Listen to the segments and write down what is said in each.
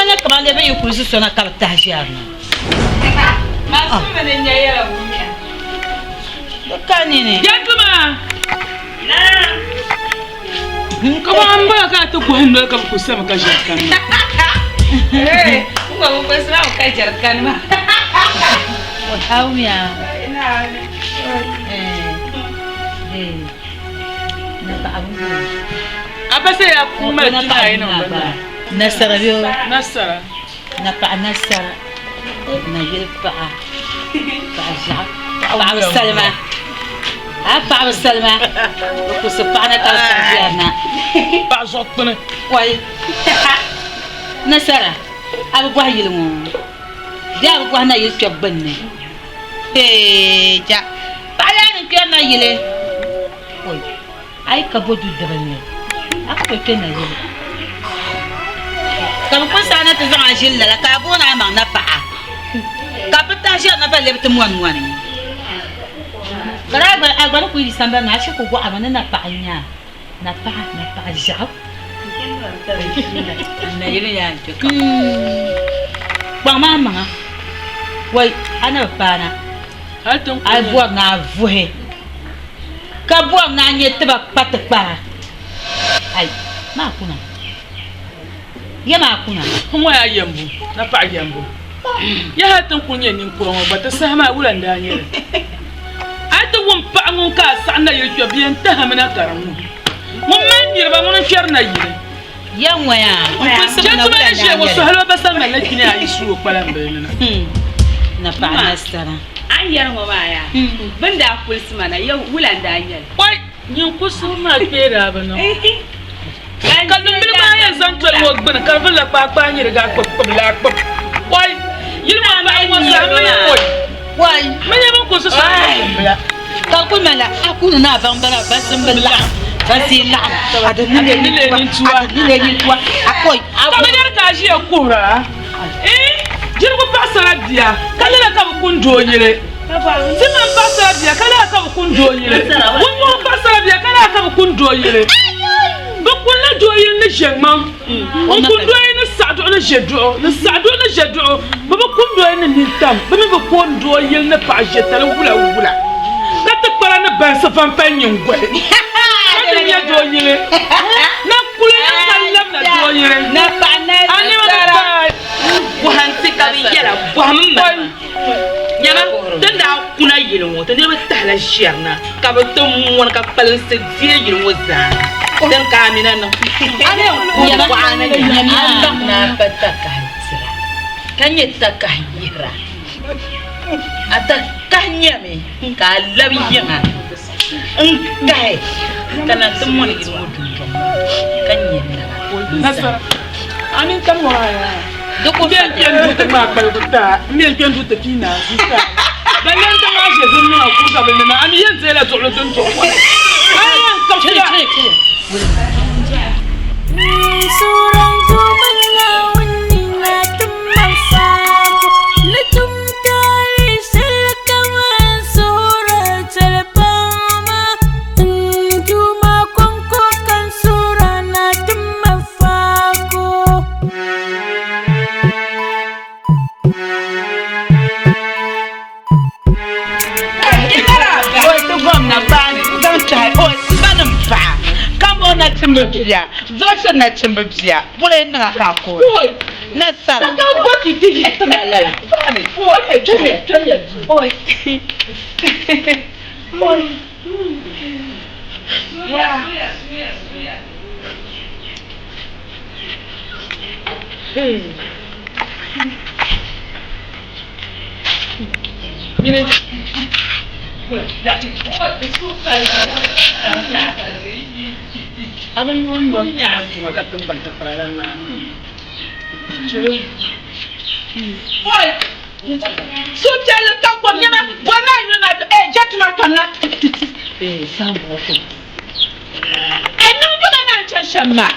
ŋmanila kamani dee bɛ yi kuli zi so na ka bɛ tahi ʒiɛri na. Di ka nini. Jɛtuma! Kaman m bala ka a ti kɔhi noli ka bɛ ku sami ka ʒiɛri kani maa. A ba sai ya mali pina yi niŋ bini maa. Nasara bɛ o. Nasara. Na paɣa nasara, na yili paɣa, paɣa ʒiɛɣu, paɣaba salima, a paɣaba salima, bi kusi paɣa na ka bi tahi ʒiɛri na. Paɣa zuɣu kpini. Kɔi nasara, a bi bɔhi yili ŋɔ bee a bi bɔhi na yili kpɛbu gbunni? Hee ja, paɣa yaa ni kpɛri na yili. Oi. A yi ka bo du dibinli, a ku tooi kpe nayili. Ka bɛ kuli saai na ti zaŋ a ʒili lala, ka a booni a maŋ napaɣa, ka bɛ tahi ʒiɛri na ba lebi ti mɔni mɔni. Ka daa gba, a gba ni kuli yi sambani ni, a shiri ku gɔɣi mi ni napaɣa n-nyɛ a, napaɣa, napaɣa ʒiɛɣu. Kpaŋmi a maŋa, wai, a na bi paana, a yi bɔri ni a vuhi. Ka bɔri ni a nya tiba kpa tikpara. Ai, maa kuna. Ya maa kuna. N ŋɔ yaa yɛmbu, na paɣa yɛmbu. Ya hali ti ni kuli nyɛ ninkura ŋɔ gba ti saha maa wula n-daa nyɛ li? A yi ti wum paɣa ŋun ka a saɣi nayili kpɛbu bɛ yɛn tahimi na ka di ŋun. Ŋun mali niriba ŋuni n-kpɛri nayili. Ya ŋɔ yaa, n kulisi mi na Jɛntuma wula ni ʒiya n-daa ŋɔ nyɛ li? sɔhili o ba sani malila kpini a yi suui o kpalambil ni na. Na paɣa nasara. A ni yɛri ŋɔ maa yaa, bɛ ni daa kulisi ma na, ya wula n-daa nyɛ li? Oi! Nyin kulisibu maa kpee daa bi niŋ. Ka lumbili maa yɛn zaŋ toli ŋɔ gbini ka di vilila kpaakpaa nyɛ di gaa kpib kpib laa kpib. Oi! Yili ŋɔ paɣa ŋɔ zaa mi oi! Oi! Mi nyɛ bɛn kulisi sɔŋ ka lumbila. Ka di kuli ŋmanila a kuli ni a baŋ bala basim bi laɣim, basi laɣim, a di ni lee nintua, a di ni lee nintua, a oi! Ka bɛ yɛri ka a ʒiya kuhira. Iin! Jirigu paɣisara bia, ka lala ka bɛ kun doo yili. Timan paɣisara bia, ka lala ka bɛ kun doo yili. Wunnyuɣu paɣisara bia, ka lala ka bɛ kun doo yili. Bɛ kunla doo yili ni ʒe ŋmaŋ, n-kun doo yili ni saɣiduɣu ni ʒe duɣu, ni saɣiduɣu ni ʒe duɣu. Bɛ bi kun doo yili ni nintam, bɛ mi bi kooni doo yili ni paɣ ʒetali wulawula, ka tikpara ni bansi vampali nyiŋgoli, ka ti nya doo yili. Na kuli ya ka labina doo yili. A nɛma bi paai. Bɔhim ti ka bɛ yɛla, bɔhim m ma maa. Nyama, ti ni daa kuna yili ŋɔ, ti niriba tahila ʒiɛri na ka bɛ ti mɔni ka kpalinsi deei yili ŋɔ zaa. Dini ka a mi na niŋ? A ni yɛn kuhi bɔɣa ni nyama. A baŋ ni a pa takahi tira, ka nyɛ takahi yihira. A takahi nyami ka a labi yiŋa n-kahi ka na ti mɔni yili ŋɔ dundɔŋ ni ka nyɛ naba n-zani. Di ku bɛn kpe n-du ti ŋmaai kpaligu ti a, m mi yɛn kpe n-du ti pii naanzuu ti a. Ban yɛn zaŋ a ʒe zim niŋ a kurigabili ni maa, a mi yɛn deela duɣili din duɣi pɔri. A yi yɛn kabisila. Nachimbi bia zuɣusi nachimbi bia bɔla yi niŋ a ka a kuhira nasara Suhupiɛlli ka kom nyɛma bɔri ni a yuli na eh jɛtuma kamina eh niŋ juma na n chani shɛm maa.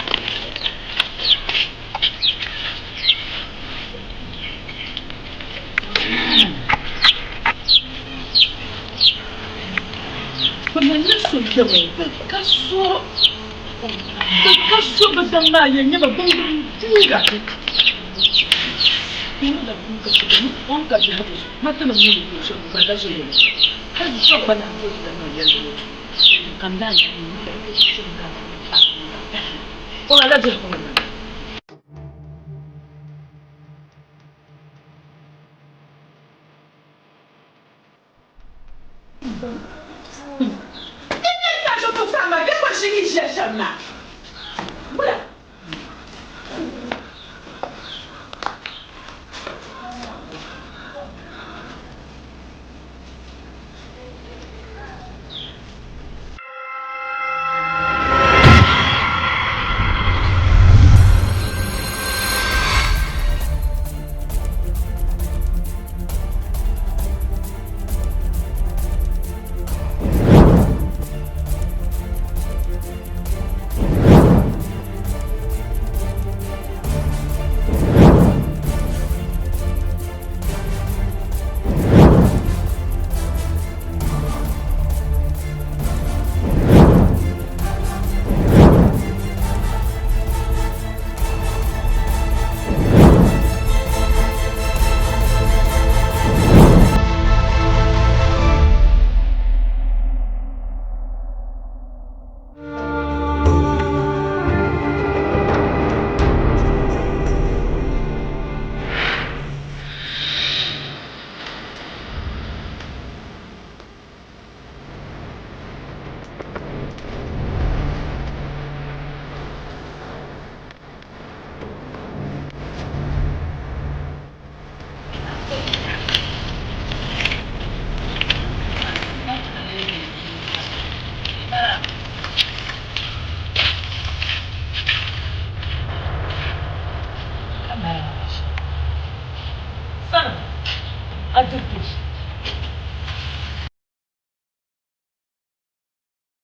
Bɛ malila so kpe ŋɔ bɛ ka so bɛ ka so bɛ daŋ maa yɛn nyɛma bindiri duuga.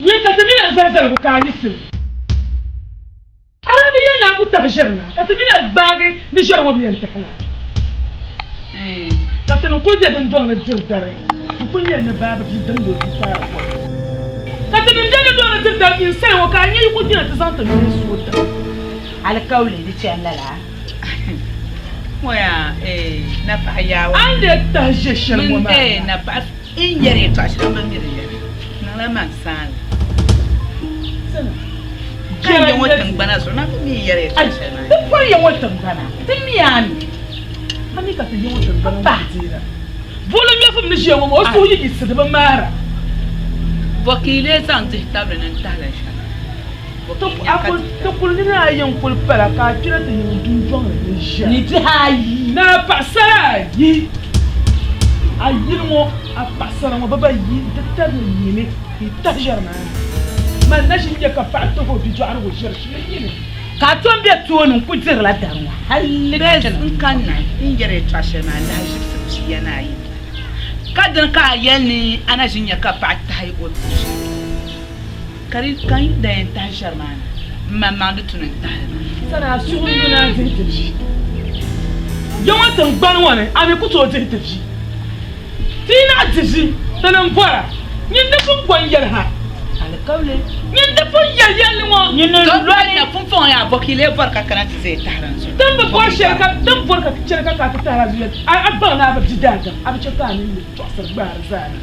Nyɛ ka ti mina zali zaligu ka a ni sim. A daa bi yɛli ni a ku tahi ʒiri na, ka ti mina gbaagi ni ʒiri ŋɔ bi yɛn tahi na. Ka ti ni kul be dundɔŋ ni diri dari, n kul yɛli ni baaba bia dimdi o bia paari kom. Ka ti ni be dundɔŋ ni diri dari ninsal ŋɔ, ka a nya yi ku gbina ti zaŋ ti nuhi su o tiŋa. Alikauli di chani lala. Ŋɔ yaa, eh, napaɣa yaa wa. A ni lee tahi ʒe shɛli ŋɔ maa. Eh, napaɣa n yɛri yɛltɔɣa shɛli n bi mi di yɛli. Niŋla man saanli. Ka n ya ŋɔ tiŋgbana zuɣu, man bi mi n yɛri yɛltɔɣa shɛli maa. Ti pɔri ya ŋɔ tiŋgbana, ti mi a mi. A mi ka ti ya ŋɔ tiŋgbana ŋɔ bi deera. Buɣili ŋmɛfim ni ʒiya ŋɔ maa, o suhu yi yiɣisi di bi maara. Bɔ ka yi lee zaŋ dihi tabili ni n tahila shɛm? Bɔ ka yi nya ka dihi Ti kuli nini ayi n-kuli pala ka a kpina ti yiŋ dundɔŋ ni ni ʒiya. Ni bihi ayi. Ni a paɣisara ayi. A yili ŋɔ, a paɣisara ŋɔ bɛba yi nti tari ni nyini ka yi tahi ʒiɛri maa ni. Man na ʒi n-nya ka paɣa tahi o bidɔɣirigu ʒiɛri shee nyini. Ka a tom be tooni n-kul dirila dari ŋɔ hal ti Bɛs chana. n kanna n yɛri yɛtɔɣ shɛli maa lahiʒibisi pia ni ayi m-bala. Ka dini ka a yɛli ni a na ʒi n-nya ka paɣa tahi o bia ʒiɛri? Ka di ka n yi daa yɛn tahi ʒiɛri maa na, m maŋmaŋ di tu ni n tahi li maa. Sani a suhu ni ni a dihi ti vi ya ŋɔ tiŋgbani ŋɔ ni, a mi ku tooi dihi ti vi. Ti yi naɣ di vi, ti ni m-bɔra, nyin di pun bo n-yɛli ha. Alikauli. Nyin di pun yɛli yɛlli ŋɔ. Nyin n lɔri na pumpɔŋɔ yaa bɔ ka yi lee bɔri ka kana ti ʒe tahiri n zuɣu? Ti ni bi bɔri shɛli ka ti ni bɔri ka ti chɛli ka ka a ti tahiri a zuɣu yɛli, a baŋ ni a bi bi daadam, a bi chɛ ka a nini ni tɔɣisiri gbaari zaa na.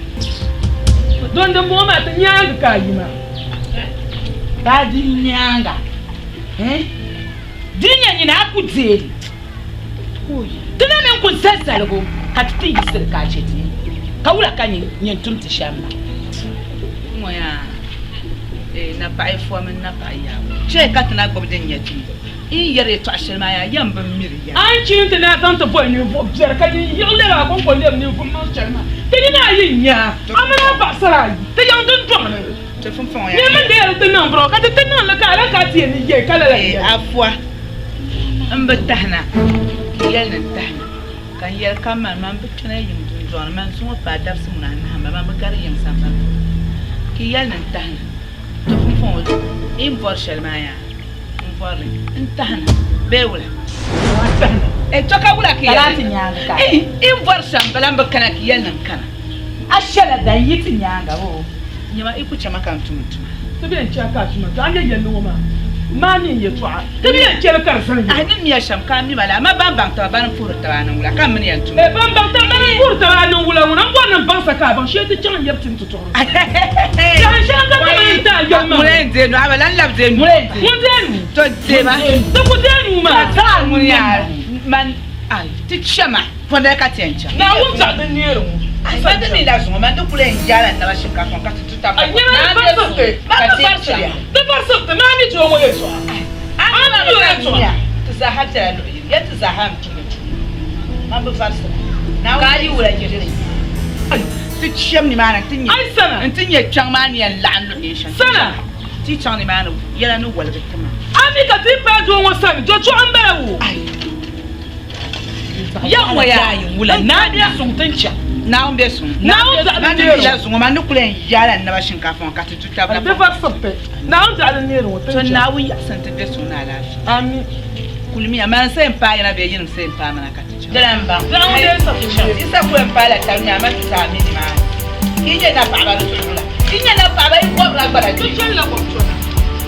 Don dimbɔŋɔ maa ti nyaaŋa ka a yi maa. Ka a di nyaaŋa, eh? Di nyɛ nyini a ku deei li. Ti na mi n-ku zali zaligu ka ti ti yiɣisi li ka a chɛ ti, ka wula ka nyin tum ti shɛm maa? Ŋɔ yaa, eh, napaɣi fo mini napaɣi yaabu. Chɛ ka ti na gbubi din nyɛ ti ni yɛri yɛtɔɣ shɛli maa yaa, yɛm bi miri ya. A ni chini ti ni a zaŋ ti boli ninvuɣ biɛri, ka nyin yiɣi lɛbi a kɔŋko lɛbi ninvuɣ maŋ shɛli maa, ti nini ayi n-nya a, a mini a paɣisara ayi ti yiŋ dundɔŋ ni. Ti pumpɔŋɔ yaa. Nyami n deeri ti niŋ biri o, ka ti ti niŋ li ka a lan ka a ti yɛn ni yɛi ka lala Eh, n-yɛli. Afua, m bi tahi na, ka yi yɛli ni n tahi na, ka n yɛli ka man, man bi kpɛna yiŋ dundɔŋ ni, man zuŋɔ paai dabisi muna anahi m-ba, man bi gari yiŋ sambani puuni, ka yi yɛli ni n tahi na. Ti pumpɔŋɔ yi ni bɔri shɛli maa yaa, m bɔri li n tahi na bee wula? Eh, to ka wula ka Ka lahi yɛli ti nyaaŋa ka a Eh, yi ni bɔri shɛm m-bala m bi kana ka yi yɛli ni n kana. A shɛla dan yi ti nyaaŋa o. Nyama, yi ku chɛ ma ka n tum n tuma. Ti bee n-chɛ a ka a tuma, to a ni yɛli ŋɔ maa. Maa mi n yɛtɔɣa. Ti bi yɛn chɛli ka di zani yɛli. A ni miya shɛm ka a mi ma la, amaa ban baŋ taba bani m-puhiri taba a niŋ wula ka m mini ya n-tum? Ee, ban baŋ taba bani m-puhiri taba a niŋ wula ŋuna m-bɔri ni m baŋ sa ka a baŋ shee ti chaŋ n-yɛbi ti ni ti tuɣiri. Saha shɛŋa ka ti mini n-ti a yɛli maŋ. Ŋuna yɛn deei nuu, a bi lan labi deei nuu. Ŋun deei nuu? To deei ma. Ti ku deei nuu maa. Ka a ŋuni yaa man, ai, ti chɛ ma. Pɔndali ka ti yɛn chaŋ. Naawuni zaɣ din neeri ŋɔ. Ai, man di mi la zuŋɔ, man di kuli yɛn yaala n naba shinkaafa ŋɔ ka ti tu tab Ai, nyɛla di varisiriti. Man bi varisiri ya. Di varisiriti, maa mi ti o ŋɔ yɛltɔɣa. A A mi o yɛltɔɣa. Ti zaaha bela luɣ yini, ya ti zaaha n-tumdi tuuni. Man bi varisiri. Naawuni Ka a yi wula jiri. Ai, ti cham nimaani nti nya. Ai, sana. Nti nya kpiɔŋ maa ni yɛn laɣim luɣ yini shɛm. Sana. Ti chaŋ nimaani yɛla ni woligi ti ma. A mi ka ti yi paai doo ŋɔ sani, dɔtɔɣu m-bala wo. Ai. Ya ŋɔ yaa Naawuni be suŋ. Naawuni zaɣ Man din ni neeri la ŋɔ. zuŋɔ man ni kuli yɛn yaala n naba shinkaafa ŋɔ ka ti du tab la Di varisiriti. Naawuni zaɣ din neeri ŋɔ ti To n chaŋ. Naawuni yaɣisi nti be suŋ ni alaafee. Ami. Kulimiya, man sa yɛn paai yana bee yinim sa yɛn paai mana ka ti chaŋ. Dina m-baŋ. Zaɣ ŋɔ dee sa ku chaŋ. Yi sa kuli yɛn paai la tab nyaama ti zaa mi nimaani. Yi nyɛ napaɣiba di zuɣu la. Yi nyɛ napaɣiba yi bɔrila gbana Ti chanila kɔbchɔna.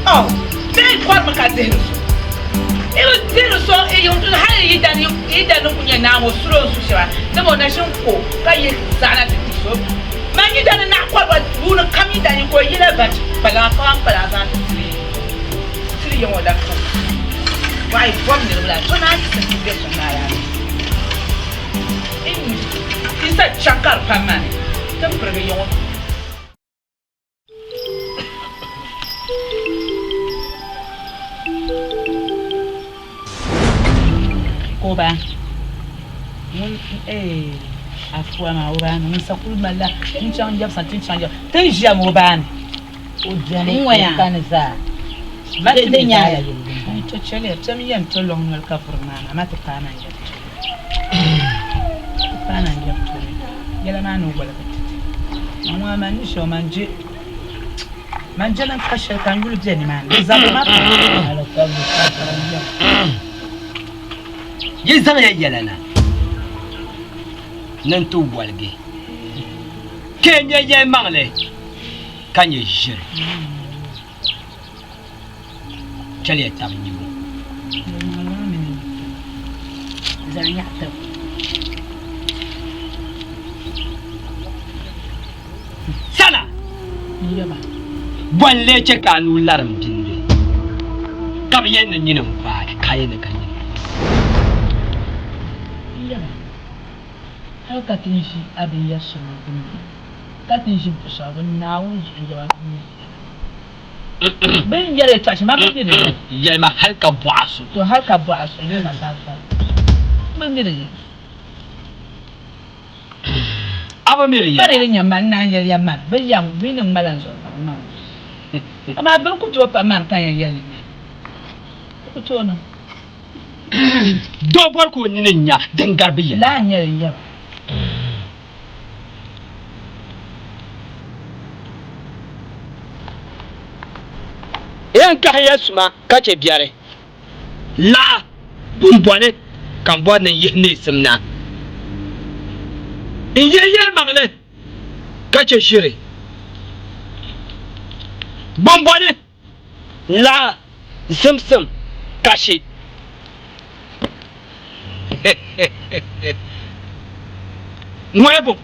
Oh, bee yi kɔrimi ka dihiri so. Yi bi dihiri so, yi hali yi dan yi dan ni ku nyɛ naa ŋɔ suri o ni su shɛba, dama o na ʒini ko ka yi zaɣina ti ti so. Man yi dan ni naɣ kɔriba yuuni kam yi dan yi ko yila banchi kpalaŋa kaman kpalaŋa zaŋ ti tiri tiri ya ŋɔ lan pun bɔɣi yi bɔbi niriba la, so naan ti ti be suŋ ni alaafee. Yi sa chaŋ ka di pam maa ni, ti ni pirigi ya ŋɔ. Ko ba ŋun ee afuwa maa o baani ŋun sa kuli malila n chaŋ yɛbisa ti chaŋ yɛbisa ti ni ʒiya maa o baani o beni N ŋɔya. o kani zaa Ma ti Di mi nyaanga zaa yɛli din bala. To chɛliya kpɛm yɛn to lɔŋ noli ka vuri maa maa, ma ti paai na n-yɛbi to. Ti paai na n-yɛbi to yɛla maa ni woligi ti ti. Man ŋɔ man ni shɛli man je man je niŋ ka shɛli ka n yuli be nimaani di zabiri ma pam. Yi zaŋya yɛla na ni n ti woligi, ka yi nya yɛlimaŋli ka nyɛ ʒiri. Chɛliya tab nyibu. Sana! Bɔ n-lee chɛ ka a nuu larim bindi, ka bɛ yɛli ni nyini n-gbaai ka a yɛli ni ka nyini? Hal ka ti ni ʒi a binyɛr shɛŋa gbini, ka ti ni ʒi buɣ shɛŋa gbini, Naawuni zuɣu n-yɛba ni Bɛ ni yɛli yɛltɔɣa shɛm, a bi mi di li. Yɛlima hal ka bɔɣa so. To hal ka bɔɣa so, yɛlima zaasa. M bi mi di li. A bi mi di Bɛ yɛla. di yi nya ma, n naan yɛli ya man, bɛ yɛm, bɛ ni ŋmala n zuɣu pa man. Amaa bɛ ni ku tooi pa man ka n yɛn yɛli ni nyɛ. Bɛ ku tooi niŋ. Doo bɔri ka o nini nya din gari bɛ yɛla. Lala n-nyɛ li n yɛba. Yɛn kahi ya suma ka chɛ biɛri. Laɣa bumbɔni ka m bɔri ni n yihi neesim na. N yihi yɛlimaŋli ka chɛ ʒiri. Bumbɔni laɣa zimsim kashi. Ŋɔya bo?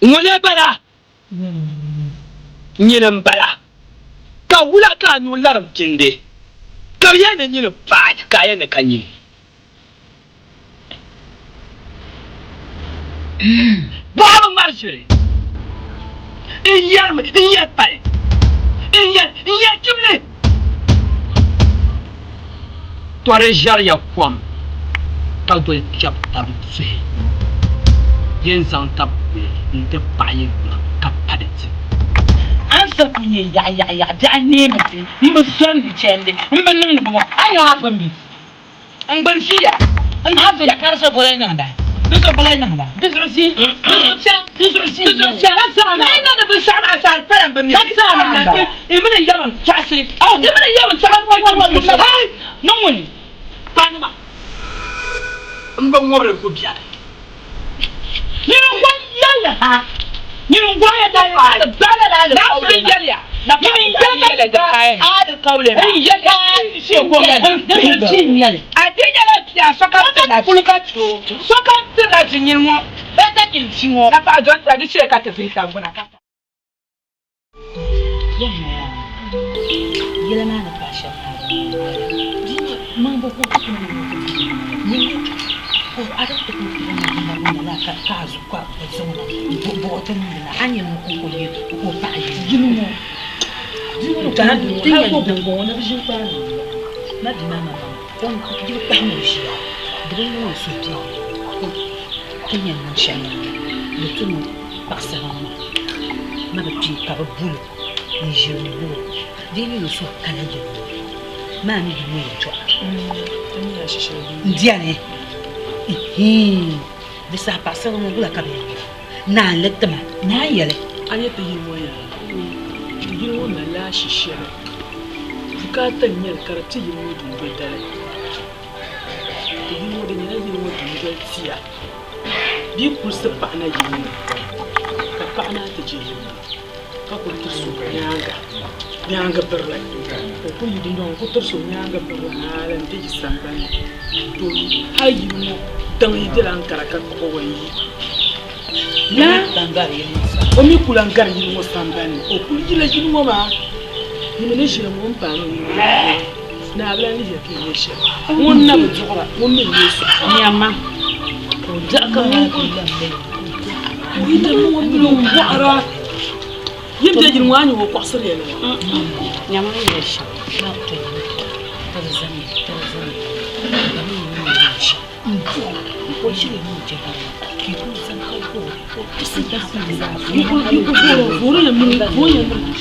Ŋuni bala? Nyini m-bala, ka wula ka a nuu larim pindi, ka bɛ yɛli ni nyini paai, ka a yɛli ni ka nyini. Buɣa bi ŋmari ʒiri, n yɛrimi, n yɛli pali, n yɛli, n yɛli chibili. Tɔri ʒɛriya kom ka doli kpɛbu tab suhi. Yin zaŋ tab kuli nti paɣi yi yuma ka pa di ti. A ni sa kuli nyɛ yaɣiyaɣiyaɣi biɛɣu neemi ti, m bi zɔri ni chandi, m bi niŋdi bɔŋɔ, a ni a gbini bɛ? N gbini ʒiya, n ha viɛla ka di so bɔla niŋda, di so bɔla niŋda, di zuɣu ʒi, di zuɣu chaŋ, di zuɣu ʒi, di zuɣu chaŋ, ka saɣim a. Yi niŋdi binshɛɣu maa zaa pala m bi mi. Ka saɣim a m-ba. Yi mini n yaba n-tɔɣisi, yi mini n yaba n-tɔɣisi, hey, niŋ ŋuni? Kpanima. M bi ŋubiri n ku biɛni. Nyini n-gɔhi yɛlli ha. Nyini n-gɔhi ya ka ti bahi lala alikauli maa. Nyini n-yɛli ka ti bahi alikauli maa. N-yɛli A di nyɛla bia sokam tirila sokam tirila di nyini ŋɔ. Napaɣa dɔni tira di shee ka ti vihi tab gbuna ka. Yili maa ni pahi shɛm maa Ma bi kpi ka bi boli n ʒiri n boli di yi niŋ suhu kala yili ŋɔ maa mi yili ŋɔ yɛltɔɣa n bɛni di saha paɣasarili ŋɔ wula ka bi yɛn niŋ naa n li tima naa yɛli. A nyɛ ti yili ŋɔ yaa ti yili ŋɔ malila ashi shɛli bukaata n nyɛli ka di ti yili ŋɔ dundoli dali ti yili ŋɔ di nyɛla yili ŋɔ dundoli tia. Bia kulisi paɣa na yili ŋɔ ka paɣa naan ti je yili ŋɔ ka kuli tirisi o nyaaŋa nyaaŋa birili ka o kuli yi dundɔŋ ni n-kuli tirisi o nyaaŋa birili hali nti yi sambani ni to hali yili ŋɔ daŋ yi bela Ankara ka kpuɣi o n-yi naa o mi ku lan gari yili ŋɔ sambani ni o kuli yila yili ŋɔ maa yi mi ni ʒiya ŋɔ o ni paai o yili ŋɔ. Ni a bi lan lihiya ka yi nyɛ shɛli. Ŋun na bi duɣira, ŋun mi n-nyɛ so. Nyama, ka o daɣi ka ŋun kul Yi dabba ŋɔ pili n-bɔhira, Yi ni be yili ŋɔ, a nya o kɔɣisiri ya li maa? Nyama ni yɛli shɛm, ka di zani, ka di zani, ka mi ni yɛli shɛm m-bɔh o, o ʒiri ni o je ba maa, ka yi kul zani ka bɔh o, o tisi zaa. Yi kul voori ya miri, voori ya miri.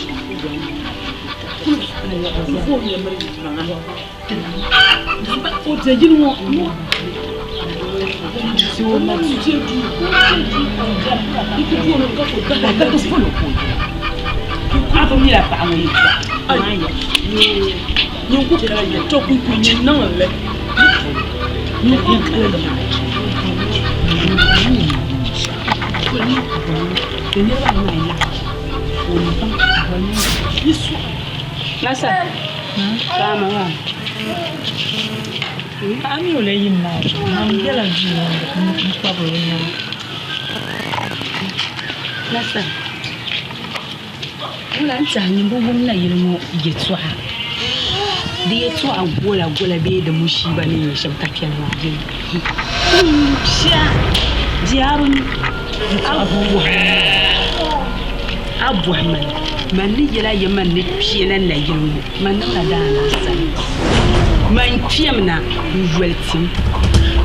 Masa, paɣa maa. Paɣa mi o lee yim maa zuɣu, man bela duu ŋɔ ni n-kpabiri o nɛma. Masa, ŋuna n-tɛhi nyin bi wum nayili ŋɔ yɛtɔɣa. Di yɛtɔɣa gola gola bee di mushiiba ni nyɛ shɛm ka kpɛli maa beni. Bia, bia a bi mi. A bɔhi ma ni man ni yɛl a ya man ni kpe na nayili ŋɔ, man niŋla daanasani. Man kpɛmina n-yoli tim.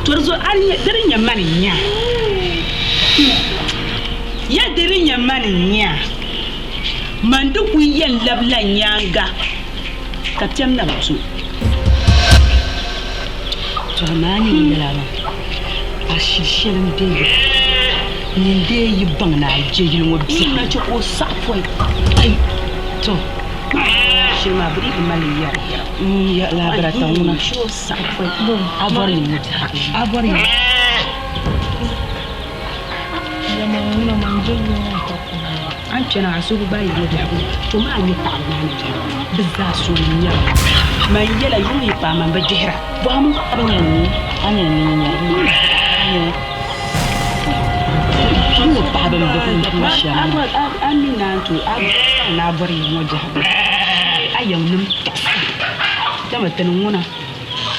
To di zuɣu a di di nyɛ mani n-nya Ya di di nyɛ mani n-nya man di kul yɛn labila nyaaŋa ka kpɛm na bi to. To amaa a ni yɛl a maa, a shili shɛli m-be ya. Nyin dee yi baŋ ni a je yili ŋɔ biɛhigu. Na chɛ ka o saɣi pɔi. Ai, to, shili maa bɛ dii bi mali li yɛri yɛra. Laabira ta ŋuna. Chɛ o saɣi pɔi. A bɔri yili ŋɔ biɛhigu. A bɔri yili. A ni kpɛna a suhu gbaai yili ŋɔ biɛhigu. To maa nyɛ paɣaba maa ni biɛhigu. Bɛ zaa soli n-nyɛ ba. Man yɛla yuŋ yi paai man bi dihira. Bɔhimi. A bi nyɛ ni a nyɛ ni nyɛ ni nyɛ. Yi paɣaba n bi ŋɔ shɛm a mi naan tooi a baŋ ni a bɔri yili ŋɔ biɛhigu a yiŋnim tɔɣisa dama ti ni ŋuna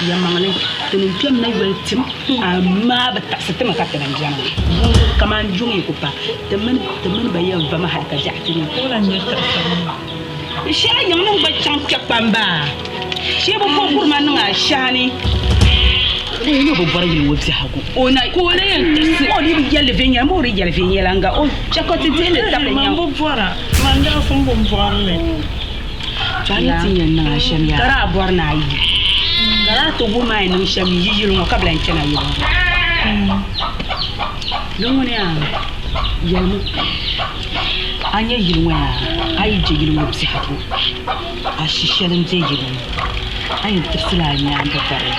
yɛlimaŋli ti ni kpɛm na yoli tim amaa bi taɣisi ti mi ka ti ni beni maa kamani yuŋ yi ku pa ti mini ba yɛn vami hali ka biɛɣu ti ne shee a yiŋnim gba chaŋ kpɛ kpamba shee bi bo kurima niŋ a shɛhi ni. O yɛn bi bɔri yili ŋɔ biɛhigu o na ka o lee yɛn tirisi o dii bi yɛli viɛnyɛla ma o di yɛli viɛnyɛliŋga o chɛ ka ti dihi li tabili nyaŋ. Man bi bɔra, man daa pun bi bɔri li. To a ni ti yɛn niŋ a shɛm yaa ka daa bɔri ni a yi ka daa ti wuhi ma a yi niŋ shɛm yi yili ŋɔ ka bi lan chana yili ŋɔ. Di ŋuni yaa yɛlimi a nya yili ŋɔ yaa a yi je yili ŋɔ biɛhigu a shi shɛli m-be yili ŋɔ a yɛn tirisi la a nyaaŋa bari.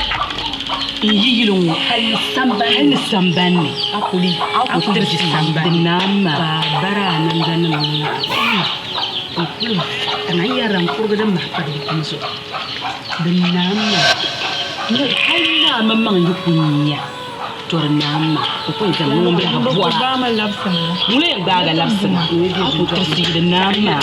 N yi yili ŋɔ hal ni samban ni, a ku tirisi di naam maa. Ka a bari a namdanim niŋ a n kul variti na n-yɛrila n kurigi din mahi pa di kum zuɣu. Di naam maa ni hal naa maŋmaŋ yi ku nya tɔ di naam maa, o ku yɛn zaŋ ŋun bilahi bɔra. Ŋuni yɛn gbaag a labisi na, a ku tirisi di naam maa.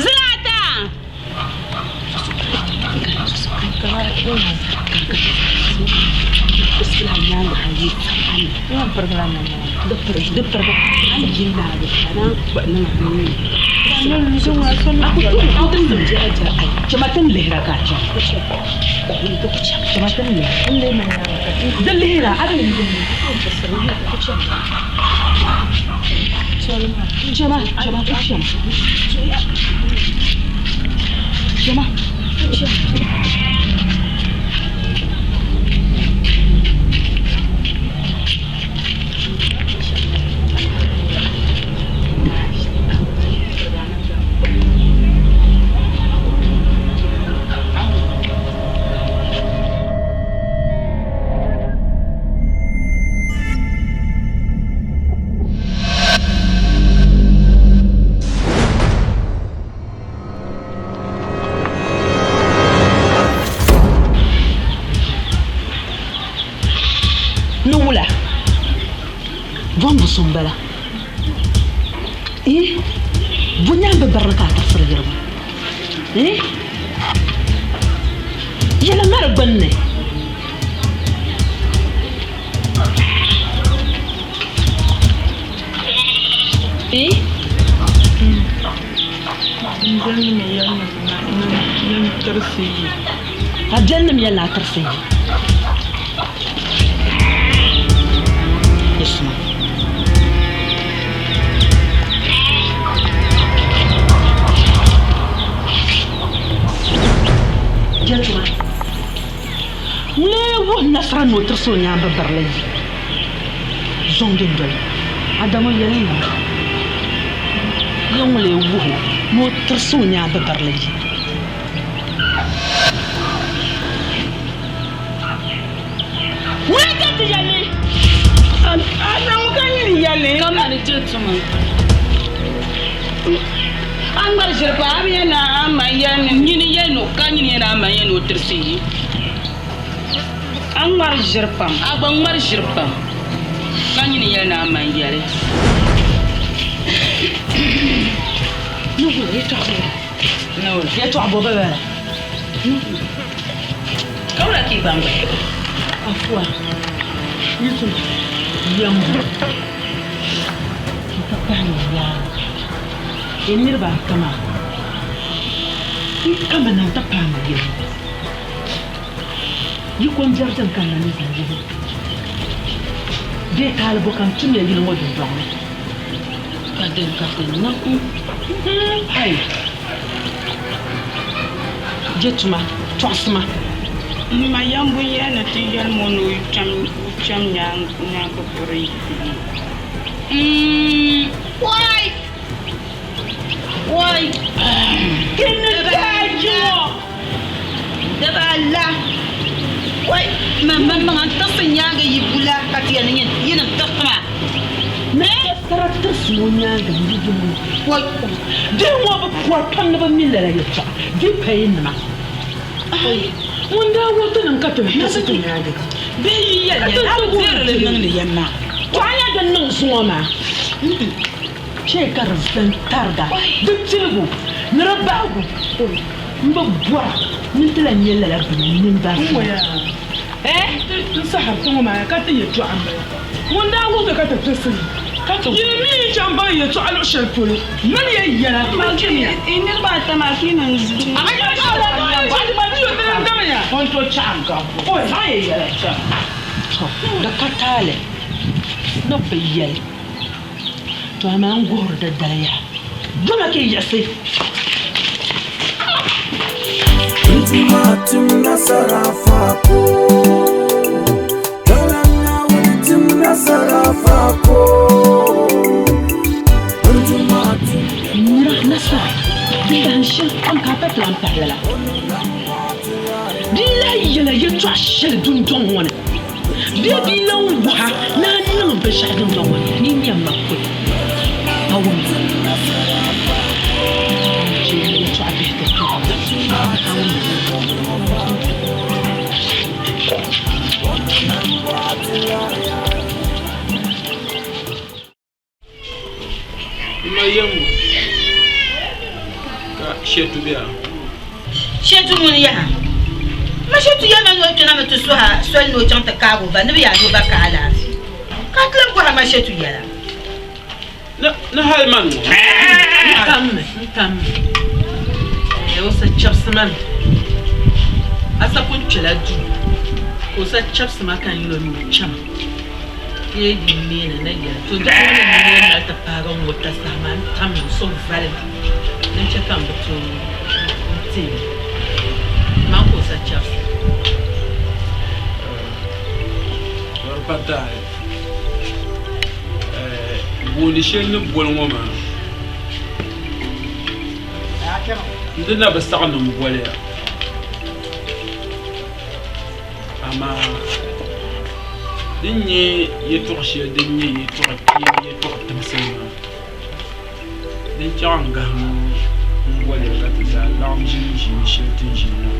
Zilata! Ni wula? Bɔmbu so m-bala. Ii, bo nyaambi birili ka a tirisiri yirigu? Ii, yɛli ma di gbunni. Ii. N bɛlinima yɛli ni n tirisi yi. A bɛlinima yɛli ni a tirisi yi. Yisuma. Jɛtuma. Ŋun wuhi nasara ni o tirisi o nyaambi birili yi zɔŋ dundoli. Adamu yɛliya, Ya ŋun lee wuhi o ni o tirisi o nyaambi birili yi. Ŋuni ka ti yɛli? Adamu ka nyini yɛli. Kamani Jɛtuma. A ŋmari ʒiri pa a bi yɛn ni a ma yɛli ni nyini yɛli ni o ka nyini yɛli ni a ma yɛli ni o tirisi yi. A ŋmari ʒiri pam. A gba ŋmari ʒiri pam ka nyini yɛli ni a ma yɛli. Yɛtɔɣa bɔ bɛ bala? Ka wula ka yi gba ŋmari? Afua, Yusuf, yɛmbu n-ti pahi ni yaaŋa. Yi niriba ata maa, yi kamina nti paai ma yili ŋɔ. Yi kombiɛri din kanna ni zaŋ yibu bee taali bɔ ka n tum ya yili ŋɔ dundɔŋ ni? Ka din ka ti niŋ? Hai! Je tuma, tɔɣisi ma. M ma yɛmbu yɛli ni ti yɛlim o ni o kpɛm nyaaŋa biri yi. Wai! Wai! Ti ni daa yi ŋɔ Daba ala, wai! Man maŋmaŋa n-tiɣisi nyaaŋa yi bula ka ti yɛli ni yinim tiɣisi ma. Ni sara tirisi ŋɔ nyaaŋa n-yi yi ŋɔ. Wai! Bihi ŋɔ bi pɔri pam ni bɛ mi lala yɛltɔɣa, di payinima. Ai! Ŋun daa wuhi ti niŋ ka ti tirisi ti nyaaŋa. Bihi yi yɛli ya, a bi deeri li niŋdi ya maa. Tɔ a nya din niŋ zuŋɔ maa? Chɛ ka di zani tariga di piligu ni di bahigu. M bi bɔra ni n ti lan nya lala bini n nini baŋ N waya n sahari ti ŋɔ maa ka ti yɛtɔɣa m-bala. Ŋun daa wuhi ti ka ti tirisi li. Yi mi yi chaŋ baŋ yɛtɔɣa luɣ shɛli polo, mali ya yɛla ka chɛmiya. Yi niriba ata maa ka yi niŋ zuɣu. Tɔ, di ka taali ni bɛ yɛli. Tɔ amaa n guhiri di dali yaha, dama ka yi yiɣisi. Nti ma tim nasara faako. Dala Naawuni tim nasara faako. shɛli dundɔŋ ŋɔ ni bee bɛ yi lan wuh a ni a niŋ binshɛɣu dundɔŋ ŋɔ ni, nyin nyam ma pɔi, a wum li. N chɛ yɛtɔɣ bihi ti kpɛbu la, a wum li. M ma yɛm ŋɔ ka Shɛtu be a? Shɛtu ŋuni yaha? M ma Shɛtu yɛlima ni o kpɛna mi ti suhi a soli ni o chaŋ ti kaagi o ba ni bɛ yaa ni o ba ka alaafee. Ka a ti lahi bɔhi a ma Shɛtu yɛla. Ni hali man ŋɔ. N tammi, n tammi. Ɛɛ o sa chɛbisi ma mi. A sa pun kpɛla duu ka o sa chɛbisi ma ka n yɛl o ni o chama. Bee yi neena na yɛli, To dɔɣi ŋɔ ni neei mali ti paagi n ŋɔ tasaha maa, n tam n suhu vali ma din chɛ ka m bi tooi n teei li. Man ka o sa chɛbisi. Di pa taali. Gooni shɛli ni boli ŋɔ maa, n di na bi saɣi ni m boli ya. Amaa din nyɛ yɛtɔɣ shɛli din nyɛ yɛtɔɣ kpeeni yɛtɔɣ timsili maa, din chaŋ n-gahim m-boli ya ka ti zaa laɣim ʒini ʒiini shɛli ti ni ʒini ŋɔ.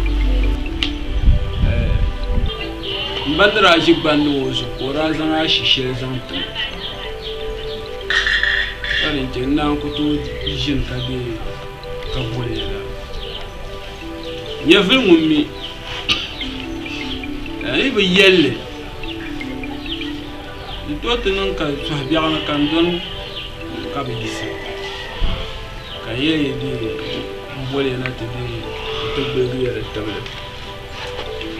M ba ni daa ʒi gbandi ŋɔ zuɣu ka o daa zaŋ ashi shɛli zaŋ ti ma, ka din chɛ n naan ku tooi ʒini ka deei ka boli ya lala. Nyɛvili ŋun mi ka yi bi yɛli li, di tooi ti niŋ ka suhu biɛɣu ni ka n dɔni ka bi yiɣisi, ka n yɛli ya dee m-boli ya na ti dee nti gbuligi ya di tibili,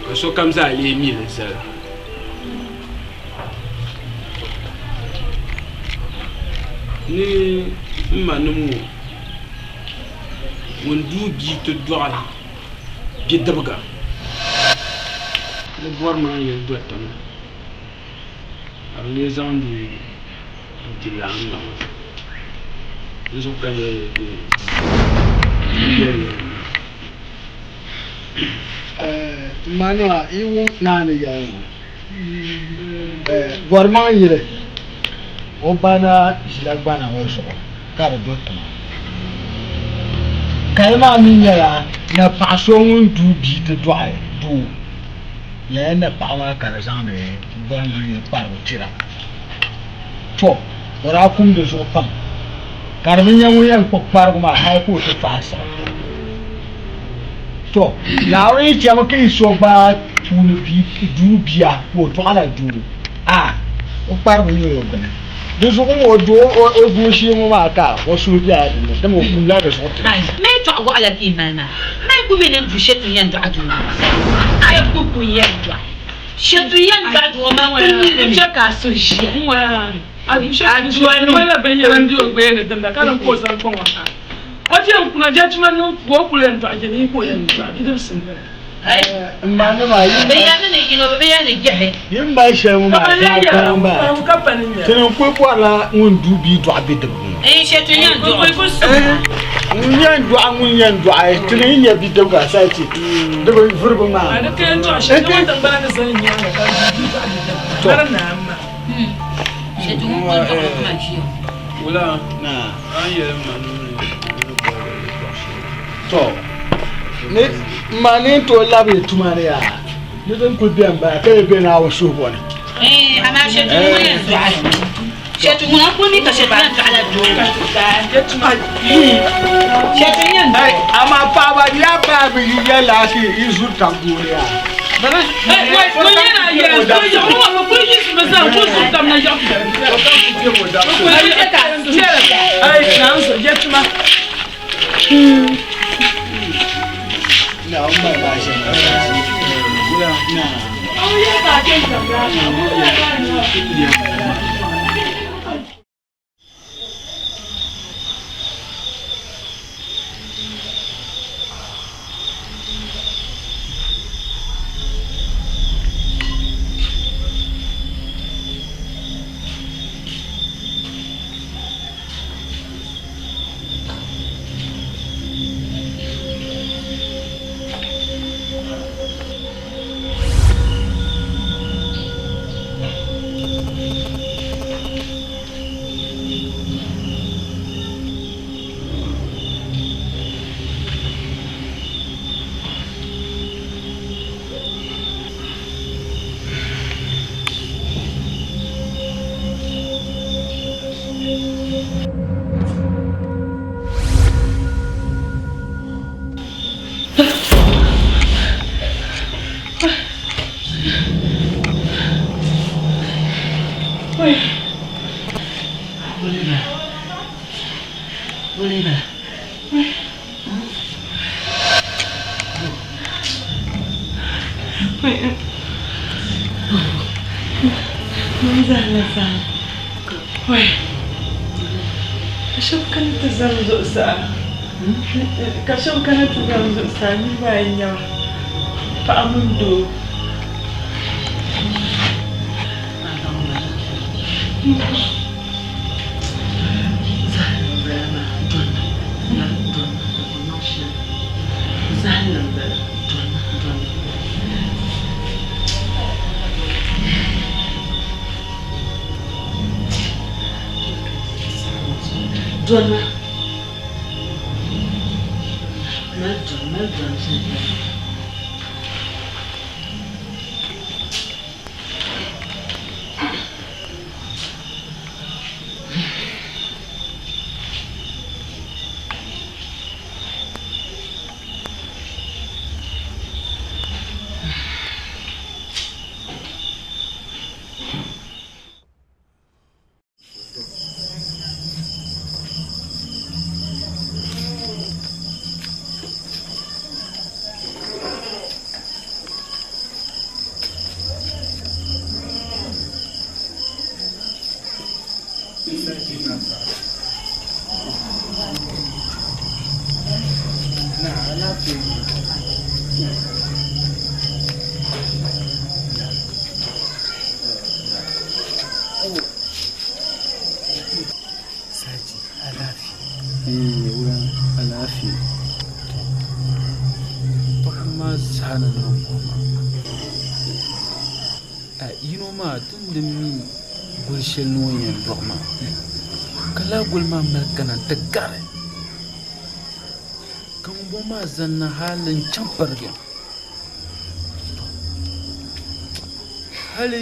ka sokam zaa lee mi li zali. Ni m manim ŋɔ ŋun duui bia ti dɔɣi bidibiga. Di bɔri maa yɛli do tiŋa ka bɛ lee zaŋdi n-ti lahi niŋ di zuɣu ka yɛli ni bɛ M ma nima yi wum naa ni yɛli ŋɔ Gɔrimaŋ yili o ba daa ʒila gbana ŋɔ zuɣu ka di do tiŋa. Kali maa mi nyɛla napaɣa so ŋun duui bia ti dɔɣi doo lala napaɣa maa ka di zaŋdi Gɔrimaŋ yili kparigu tira. To o daa kum di zuɣu pam ka di bi nya ŋun yɛn kpuɣi kparigu maa hali ka o ti faai siɣi. To Naawuni yi chɛmi ka yi so gba puuni duu bia ka o dɔɣila doo, a o kparibu nyɛla o bini. Di zuɣu ŋɔ o doo shee ŋɔ maa ka o suhu bela di ni, dama o kumla di zuɣu tiri. Mali tɔɣ wɔɣila ka yi mali maa. Mali ku mi ni du shɛtu yɛn dɔɣi doo maa. Shɛtu ku yɛn dɔɣi. Shɛtu yɛn dɔɣi doo maa kuli mi li mi. N chɛ ka a suhu ʒiya. Ŋmanila binyɛra n-di o gbaya ni dimda ka niŋ ka o zaŋ kpaŋ o ha. O ti yɛn kuna jɛchima niŋ ka o kuli yɛn dɔɣi jɛni ka o yɛn dɔɣi bidibisi n-bala. Yi ni mali shɛli ŋɔ maa zaɣ kara m-bala. Ti ni kuli bɔrila ŋun duui bia dɔɣi bidibiga ŋɔ. Ŋun yɛn dɔɣi ŋun yɛn dɔɣi ti ni yi nya bidibiga sachi di bi vuri bi maa. To, ni m ma ni n tooi labi yi tuma ni yaa, ni din kuli beni m-bala ka yi be Naawuni suhubo ni. Amaa paɣiba di yaa paai bi yi yɛlila a yi zuri tab gooni yaa. Ka shɛba kana ti zani zuɣusaa ka shɛba kana ti zani zuɣusaa niriba ayi n-nyɛ ba paɣa mini doo. Sachi alaafee. Eh, wurin alaafee. Paɣaba maa zaa ni niŋ koma. A yino maa ti ni di mi goli shɛli ni o ni yɛn dɔɣi maa, ka lala goli maa mali kana nti gari. Ka ŋumbɔŋɔ maa zanna hali n-chaŋ pirigi. Hali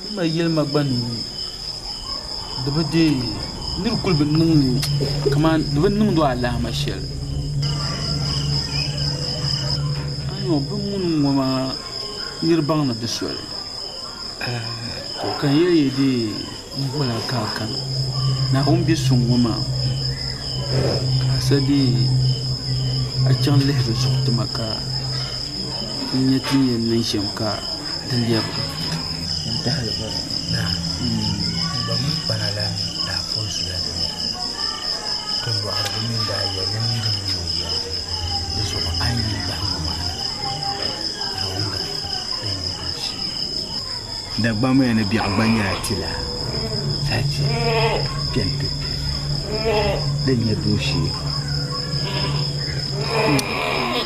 n ma yɛli ma gba ni di bi deei nir kuli bi niŋdi kaman di bi niŋdi o alahama shɛli. Ayo bɛ muni ŋ-ŋɔ maa nir baŋdi di soli. To ka n yɛli ya dee m bɔla ka a kana. Naawuni be suŋ ŋɔ maa ka a sa dee a chaŋ lihi di zuɣu ti ma ka n nya ti ni yɛn niŋ shɛm ka di lɛbigi. N tahili ba naa, n ba mini kpana la daa po zuya di ni. Tolɔɣirigu mi daa yɛli ni niriba mi o yɛli, di zuɣu a ni yi bahi ŋɔ maa na, Naawuni gari din nyɛ dooshee. Dagbamba ni biɛɣu gba nyɛla tila sachi kpɛn ti kpɛ din nyɛ dooshee.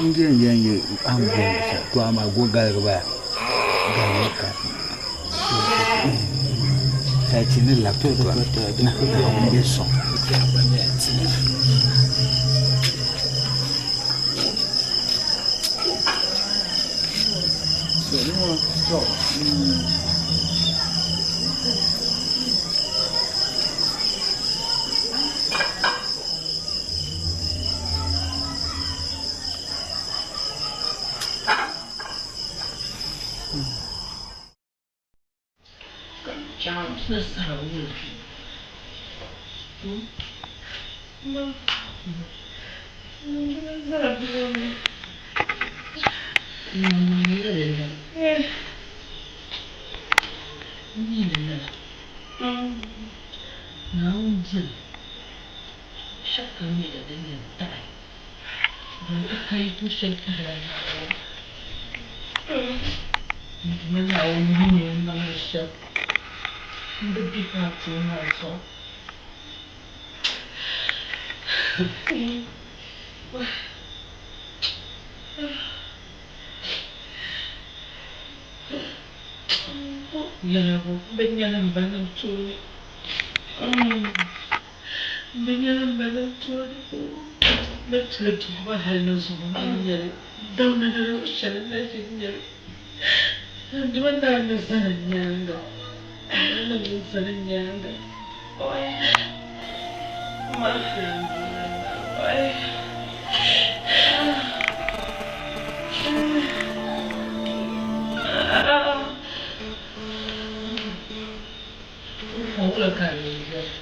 N yɛn yɛn yi a ni boli shɛli to amaa go galigi bala galigi ka sachi ni labi ti na Naawuni bɛ sɔŋ. Biɛɣu gba nyɛla tila. Wula ka a lee yɛli?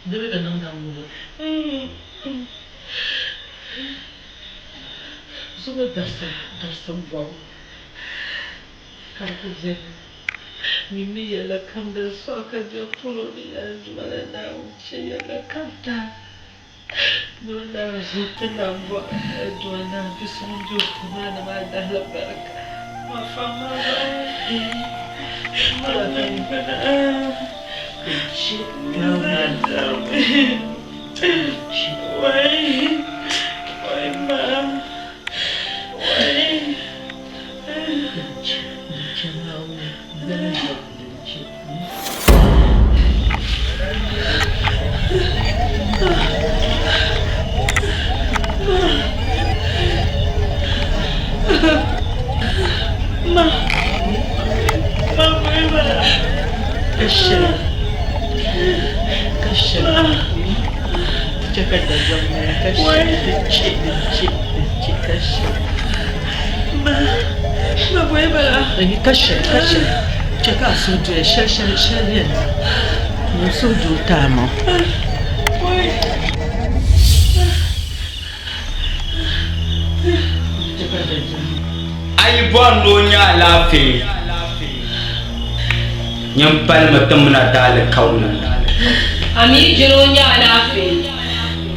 Di bi bi niŋda ŋuna. Zuŋɔ dabisi bɔbu ka di ku beni. Mimi yɛla kam din sɔɣi ka be polo ni alizuma ni Naawuni chɛ yɛla kam taai ni o naan zo ti nambɔɣu Aduwa Naa bi so ŋun be o puu maa ni maa dahilibarika. Ka shɛli ka shɛli chɛ ka a suhu doya shɛli shɛli shɛli beni ni n suhu do taama. A yi bɔri ni o nya alaafee, nyin palimi ti min a daalikauli. A mi yi je ni o nya alaafee,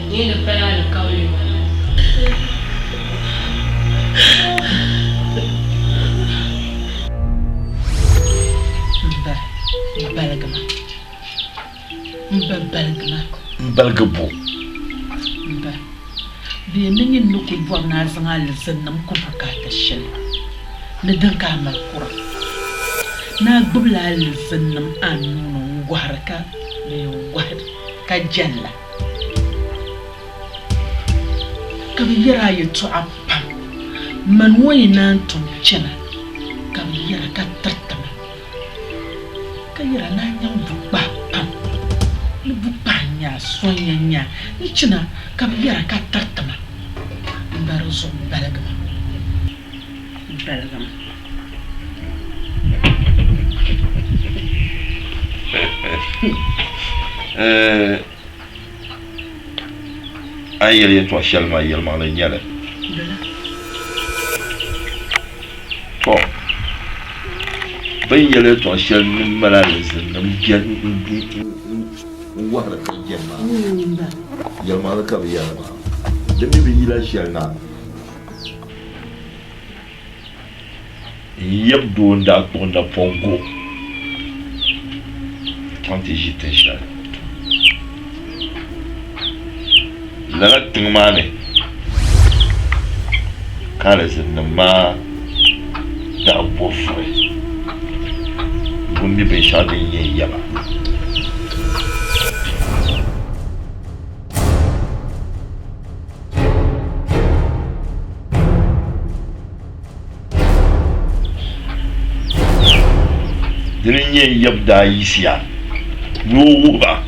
nyin di pali alikauli maa. M ba, baligi ma. M ba, baligi ma. M baligi bo? M ba, bɛ yɛn ni nyin ni kul bɔri ni a zaŋ alizinnim ku bukaata shɛli ni din ka a mali kura, ni a gbibila alizinnim a nuu ni n-gɔhiri ka bɛ yɛn gɔhi ka jɛn la. Ka bɛ yɛr a yɛtɔɣa pam. Mani ŋɔ yi naan tom chana, ka bɛ yɛra ka tiriti ma, ka yɛra ni a nyaŋ bukpaha pam, ni bukpaha n-nyɛ a sonya n-nyɛ a ni chana, ka bɛ yɛra ka tiriti ma. M ba di zuɣu baligi ma, baligi ma. A ni yɛli yɛtɔɣ shɛli maa yɛlimaŋli n-nyɛ li. Tɔ! Bɛ ni yɛli yɛtɔɣ shɛli ni mali alizinnim n-wahiri ka jɛri maa, yɛlimaŋli ka bɛ yɛri maa. Di mi bi yila shɛli na. N yab doo n-daa kpuɣi napɔŋ go chaŋ ti ʒi tin shɛli. Lala tiŋ maa ni ka alizinnim maa daa bo furi ŋun mi binshɛɣu din yɛn yaba. Dini n-nyɛ n yab daa yiɣisiya ni o wuhi ba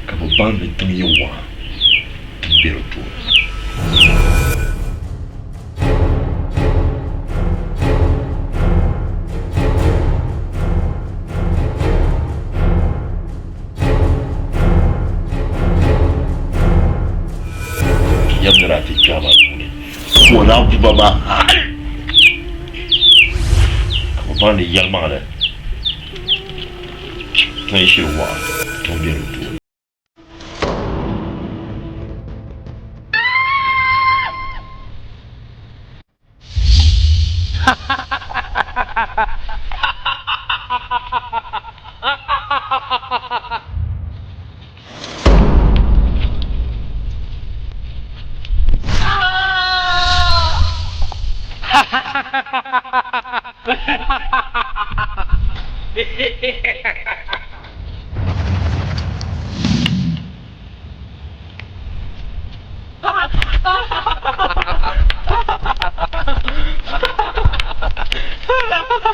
ka bɛ baŋ ni tiŋ yi waɣa tiŋ be di tooni. Yab ni daa ti kpɛhi ba puuni ka o daa bu ba maa hal ka bɛ baŋ ni yɛlimaŋli tiŋ shiri waɣa tiŋ be di tooni.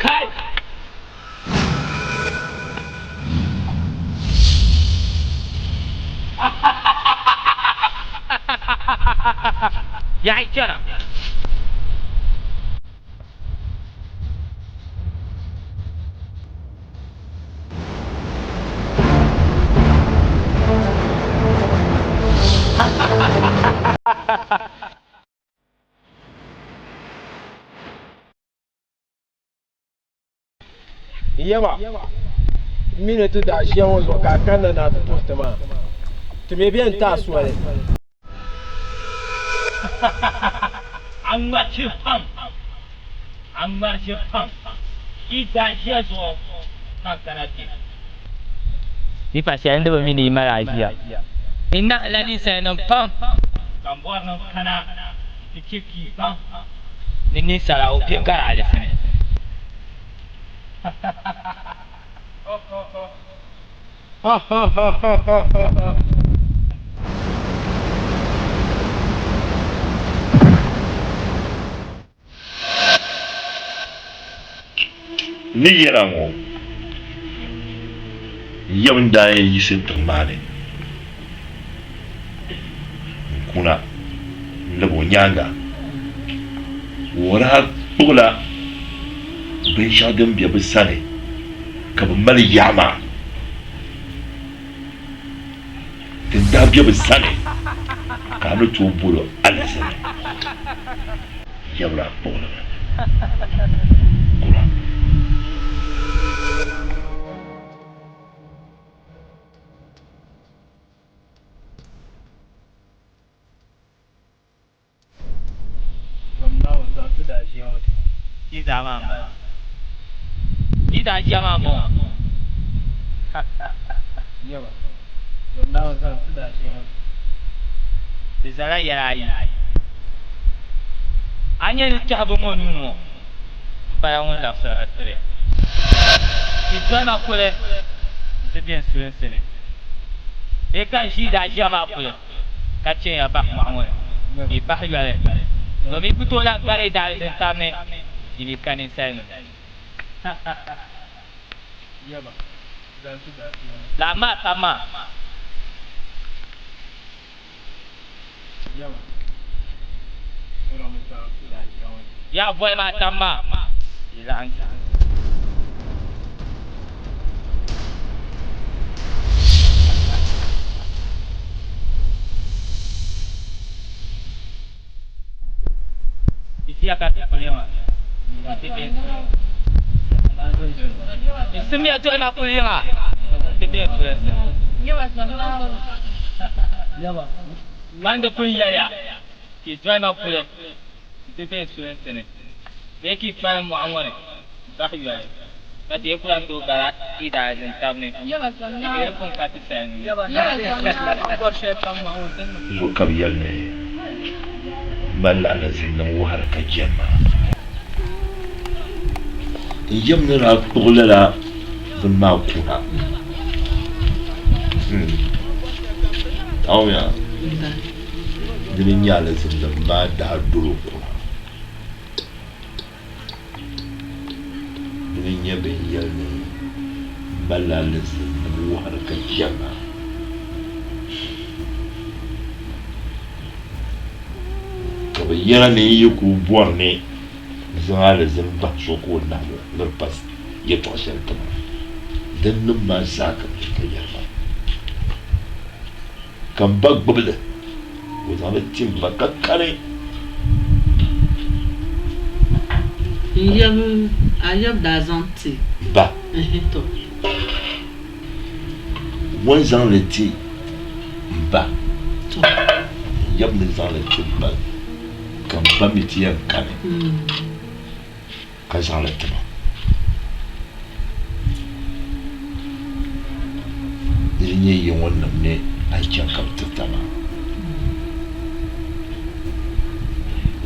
Kai! Yaɣi chana. Yɛma, m mi ni ti daa ʒiya ŋɔ zuɣu ka a kanna ni a ti tuhi ti maa. Ti mi bɛn ti a soli. A ŋmarisi pam, a ŋmarisi pam, yi daa ʒiya zuɣu ka n kana kpe. Yi pa shɛli n di bi mi ni yi mali a ʒiya. Yi naɣila ninsalinim pam. Ka m bɔri ni n kana nti chɛ ka yi baŋ. Ni ninsala o be gari alizini. Ni yɛla ŋɔ yɛm n-daa yɛn yiɣisi tiŋ maa ni n-kuna n-lab o nyaaŋa. O daa kpuɣila binshɛɣu din be bɛ sani ka bɛ mali yaa maa din daa be bɛ sani ka a ni tooi bol o alizini yɛbiri a kpuɣili mi kura. Yi daa maa m-bala. Yi daa ʒiya maa m-bɔŋɔ. Di zala yɛla ayi. A nya ni tɔhibu ŋɔ nuu ŋɔ pala ŋun labisiri a tiri. Yi doli ma kuli nti be n sulinsi ni. Bee ka n ʒii daa ʒiya maa kuli. Ka chɛ ya bahi mɔɣu ŋɔ ni, yi bahi yoli, domin ku tooi lahi gari yi daalizin tab ni yi bi ka ninsalinima. Lala maa tab maa. Yaa voli maa tab maa, yi laɣim. Ʒiya ka ti kuli maa ti bɛ Simiya doli ma kuli yiŋa ti bɛ sulinsi. Man di pun yɛliya ka yi doli ma kuli ti bɛ sulinsi ni bee ka yi kpalim mɔɣu ŋɔ ni bahi yoli. Ka teeku ku lahi tooi gari yi daalizin tab ni, di pun ka ti sali ni. Zuɣu ka bɛ yɛli ni malila alizinnim wahiri ka jɛm ma. N yɛm ni daa kpuɣi lala bini maa kuna. Naomi, dini n-nyɛ alizinnim maa daa dol o kuna. Dini n-nyɛ bɛ ni yɛli ni malila alizinnim wahiri ka jɛm ma. Ka bɛ yɛra ni n yi kul bɔri ni n zaŋ alizini bahi so ka o nahim o ni di pa yɛtɔɣ shɛli ti ma, dinnim maa zaa ka bɛ chɛ ka yɛri ma. Ka m ba gbibi li, o zaŋ li ti m ba ka kani. N yab, a yab daa zaŋ ti. Ba. Ɛhɛ tɔ. O ni zaŋ li ti m ba. Tɔ. N yab ni zaŋ li ti m ba ka m ba mi ti yɛn kani ka zaŋ li ti ma. Di di nyɛ yi ŋɔ nim ni a yi chaŋ ka bi tirita maa.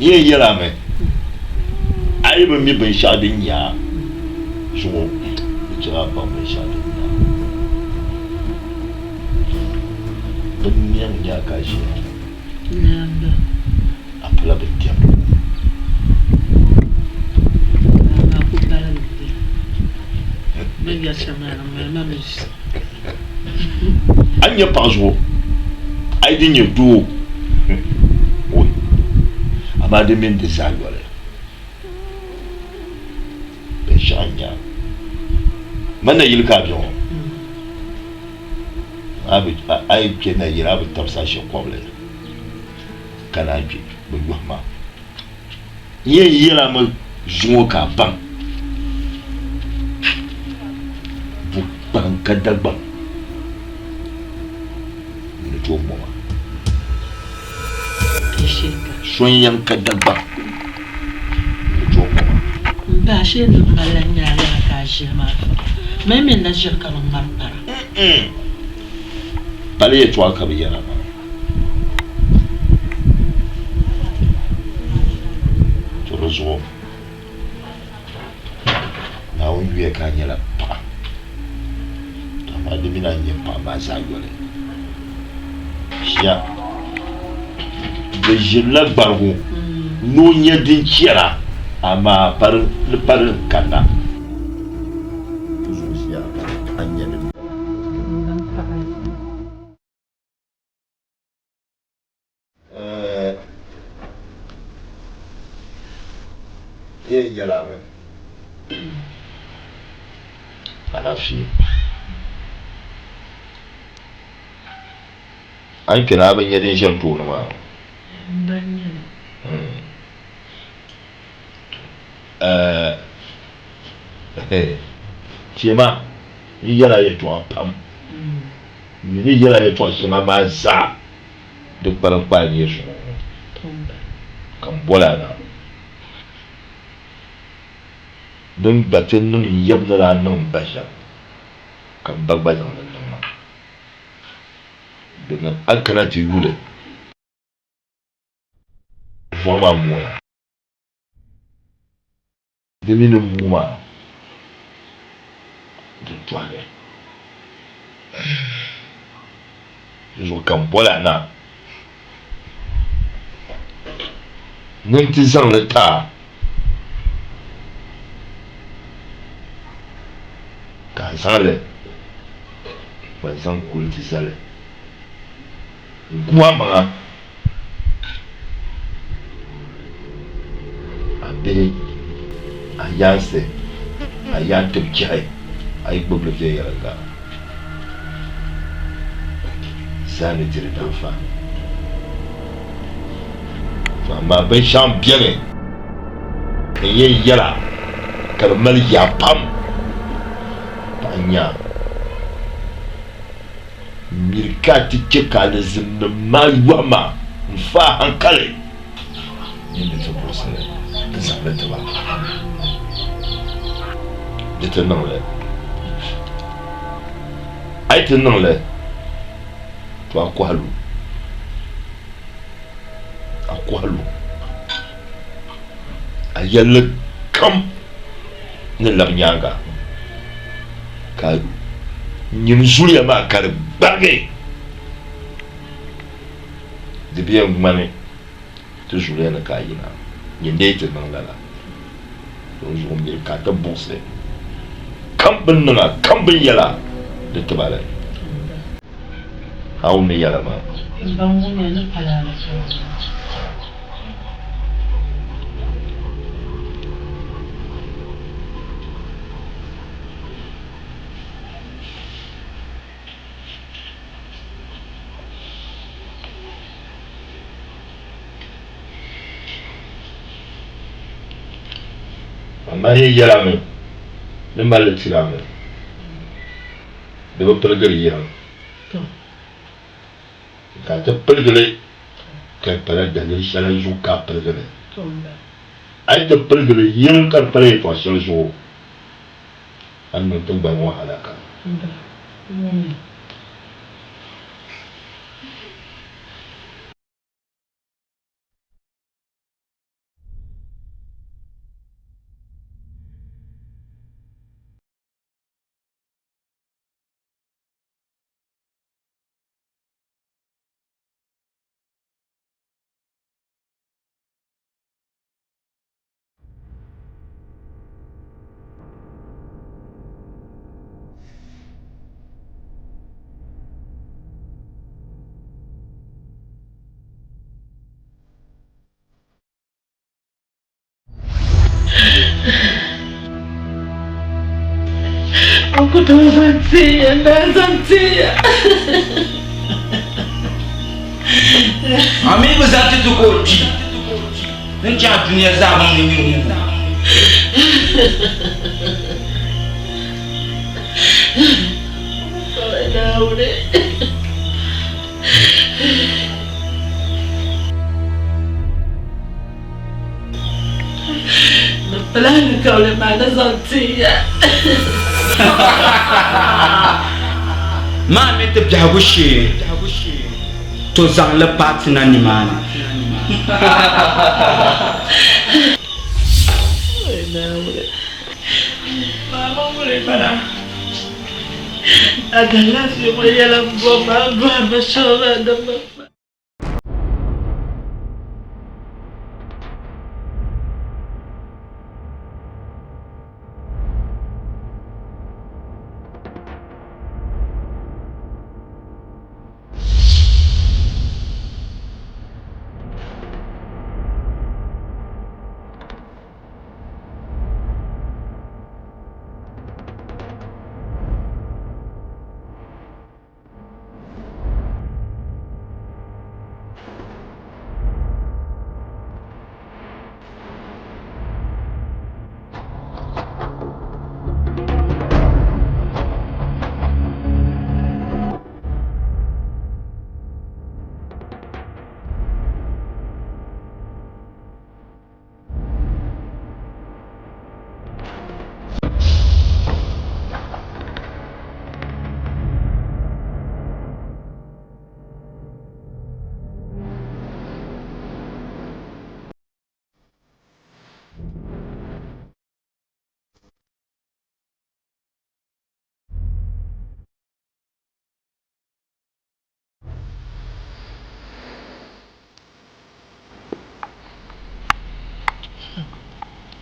N yɛn yɛl a mi, a yi bi mi binshɛɣu din nyɛ a zuŋɔ, di chɛ ka a baŋ binshɛɣu din nyɛ a. Bin niɛm nyɛ a ka a ʒiya, a pala bin diɛmdigu. A ni nyɛ paɣa zuɣu, a yi di nyɛ doo. Amaa di mini di zaa yoli, binshɛɣu n-nyɛ a. Man nayili ka a be ŋɔ, a yi kpe nayili a bi tabisi a shɛ kɔbili ka naan kpe bɛ yɔhi ma. N yɛn yɛl a mi zuŋɔ ka a baŋ bu kpaŋ ka Dagbaŋ ni tooi mɔ ma. So n-yɛn ka Dagbaŋ ni tooi mɔ ma. M ba, ashee ni bɛ mali la n-nyɛ a lala ka a ʒili maa fa. Mali mi n-na ʒiri ka bɛ ŋmari para. Pali yɛtɔɣa ka bɛ yɛra maa. To di zuɣu Naawuni yuya ka a nyɛla paɣa, to amaa di mini a ni nyɛ paɣa maa zaa yoli. Shia bɛ ʒirila gbarigu ni o nya din chɛra, amaa pa di pa din kanna. Di zuɣu shia a ni nya li. Yɛn yɛla mi alaafee a ni kpɛna a bi nya din ʒe n tooni maa Kpɛma n yɛla yɛltɔɣa pam n ni yɛla yɛltɔɣa shɛŋa maa zaa di kpalim kpaai nyɛ zuŋɔ ŋɔ ka m boli a na din gba ti niŋ n yab ni daa niŋ m ba shɛm ka m ba gba zaŋ li niŋ ma domin a kana ti yuli vɔri maa mooya. Di mi ni muu maa di tɔhimi. Di zuɣu ka m boli a na ni n ti zaŋ li ti a ka a zaŋ li gba zaŋ kuli ti zali n-gu amaŋa. A bihi, a yaansi, a yaantib chɛhi, a yi gbibi li viɛnyɛliŋga zaa ni di di daanfaani. To amaa binshɛɣu m-beni n yɛn yɛl a ka di mali yaa pam, paɣ n-nyɛ a. Miri ka a ti chɛ ka alizimnim maa yɔhi ma n-fa a haŋkali. Nyin di ti buɣisi li n-zaŋ li ti ba. Di ti niŋ li. A yi ti niŋ li, to a kɔhi lu. A kɔhi lu. A yɛlli kam ni labi nyaaŋa ka nyin zuliya maa ka di gbarigi, di bi yɛn ŋmani ti zuliya ni ka a yina, nyin dee ti niŋ lala. Dinzuɣu miri ka a ti buɣisi kam bɛ ni niŋ a, kam bɛ ni yɛl a di tiba li. A wum ni yɛla maa? Amaa yi yɛla mi ni mali li tira mi, di bi piligiri yiŋ. Ka a ti piligi li ka di pala daliri shɛli zuɣu ka a piligi li. A yi ti piligi li yiŋ ka di pala yɛtɔɣ shɛli zuɣu, a ni niŋ tiŋgbani ŋɔ alaka. N ku tooi zaŋ ti ya, n daa zaŋ ti ya. A mi bi zaŋ ti ti ka o kpi, din chaŋ dunia zaa baŋ ni nyini ŋun gu. Naawuni. Ni pilani kabili maa ni zaŋ ti ya. Maa mi ti biɛhigu shee to zaŋ li paai ti na nimaani. Mama ŋuni bala. A dalaafee ŋɔ yɛla m-bɔŋɔ maa bɔhiri ma shɛba maa din bi kpa.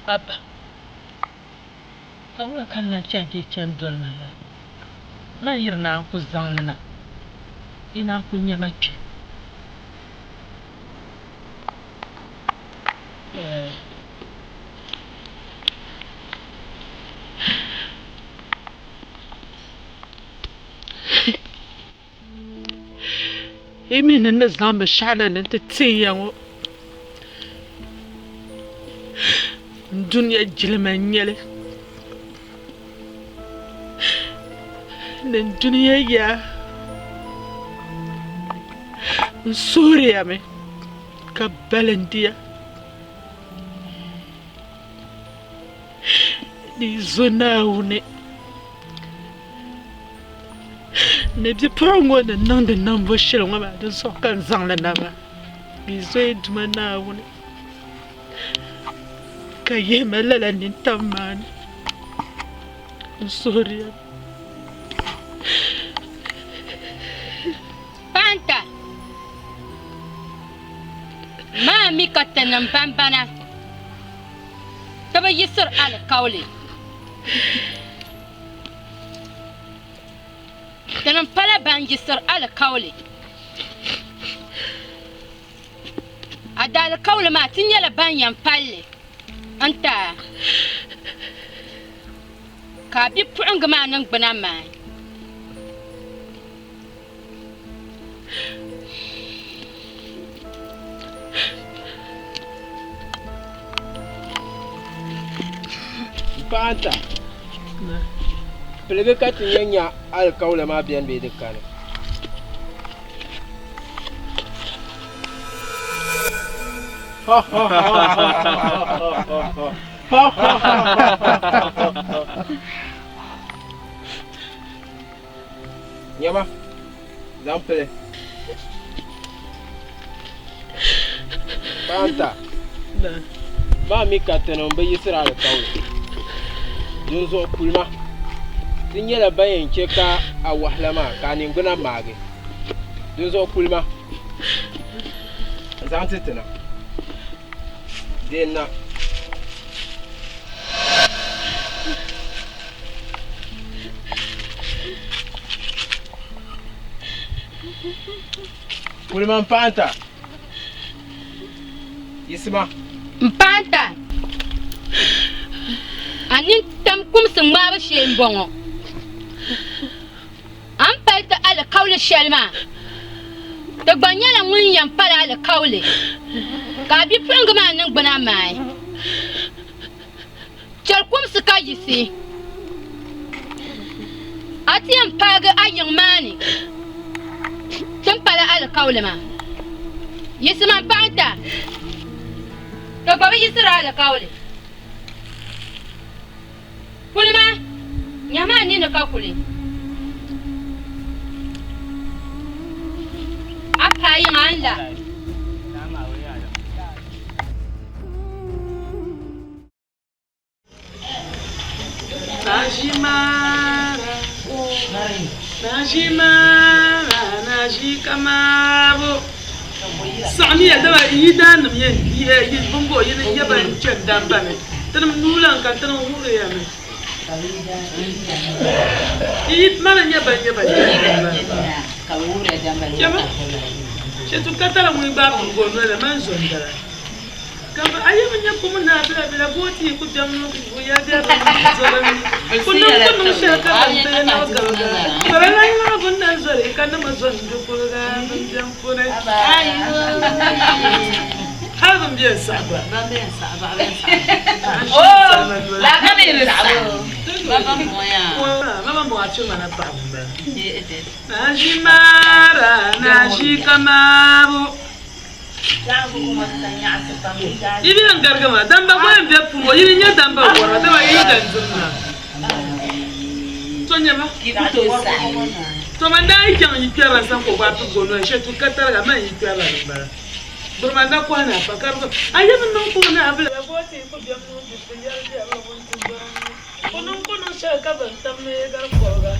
Abba, ka wula ka n lan chani ka yi chani doli ma lala? Man yiri naan ku zaŋ li na, yi naan ku nya ma kpe. Yi mi ni n ni zaŋ binshɛɣu na ni nti tin ya ŋɔ, n dunia jilima n-nyɛ li ni n dunia yaa. N suhiri ya mi ka balindi ya ni yi zo Naawuni. Ni bipuɣiŋ ŋɔ ni niŋdi niŋbu shɛli ŋɔ maa, di zuɣu ka n zaŋ li na maa. Bɛ zo yi Duuma Naawuni, ka yihi ma lala nintam maa ni. N suhiri ya. Paɣinta, maa mi ka tinim bambana ti bi yiɣisiri alikauli. Tinim pala ban yiɣisiri alikauli. A daalikauli maa ti nyɛla ban yɛn pali li n-ti a, ka a bipuɣiŋga maa niŋgbuna maai. Paɣa ata, piligi ka ti nya nya alikauli maa beni bee di kani. Nyama, zaŋ pili. Paɣa maa mi ka tinim bi yiɣisiri alikauli, dinzuɣu kuli ma. Ti nyɛla ban yɛn chɛ ka a wahala maa ka a niŋgbuna maagi, dinzuɣu kuli ma. Zaŋ ti ti na. Deei na. Kulima m-paɣinta, yiɣisima. M-paɣinta, a nintam kumsi ŋmaabu shee m-bɔŋɔ. A ni pali ti alikauli shɛli maa, ti gba nyɛla ŋun yɛn pali alikauli, ka a bipuɣiŋga maa niŋgbuna maai. Chɛli kumsi ka yiɣisi. A ti yɛn paagi a yiŋ maa ni ti ni pali alikauli maa. Yiɣisima m-paɣi n-ti a, ti gba bi yiɣisiri alikauli. Kulima, nyahimi a nini ka kuli. A paai yiŋa a ni la. Saɣimiya dama yi daannim yɛn yi bɔŋɔ yi ni nyɛ ban chani damba ni tinim nuu lan ka tinim wuhiri ya mi. Yi yi mani nyɛ ban nyɛ ban chani damba ni. Chama, Shɛtu katala ŋun gbaai pirigi o noli man zo n-dala. Ka a yi bi nya kum ni a bila bila booti yi ku bɛm ni ku ya bɛ bi zɔri ni ku niŋ ku niŋ shɛli ka ban ti niŋ gabiga ka bɛ lahi niŋ bɛ ni zɔri ka nima zɔri n di kuliga bin bɛm puuni hali bin bɛn saɣi gba. Naa ʒi maara naa ʒi kamaabu. Yi bi yɛn garigi ma, damba gba yɛn be puuni ŋɔ, yi di nya damba wɔra, dama yi yi dan dim na. To nyama, to man daa yi chaŋ yi kpɛrila sani ka o gbaai pibigi o noli shɛli tu ka tariga, man yi kpɛrila ni m-bala. Biri man na kɔhi ni a pa ka di a yi bi niŋ ka o ni a bila Ku niŋ ku niŋ shɛli ka bɛn tam ni gari kɔbiga.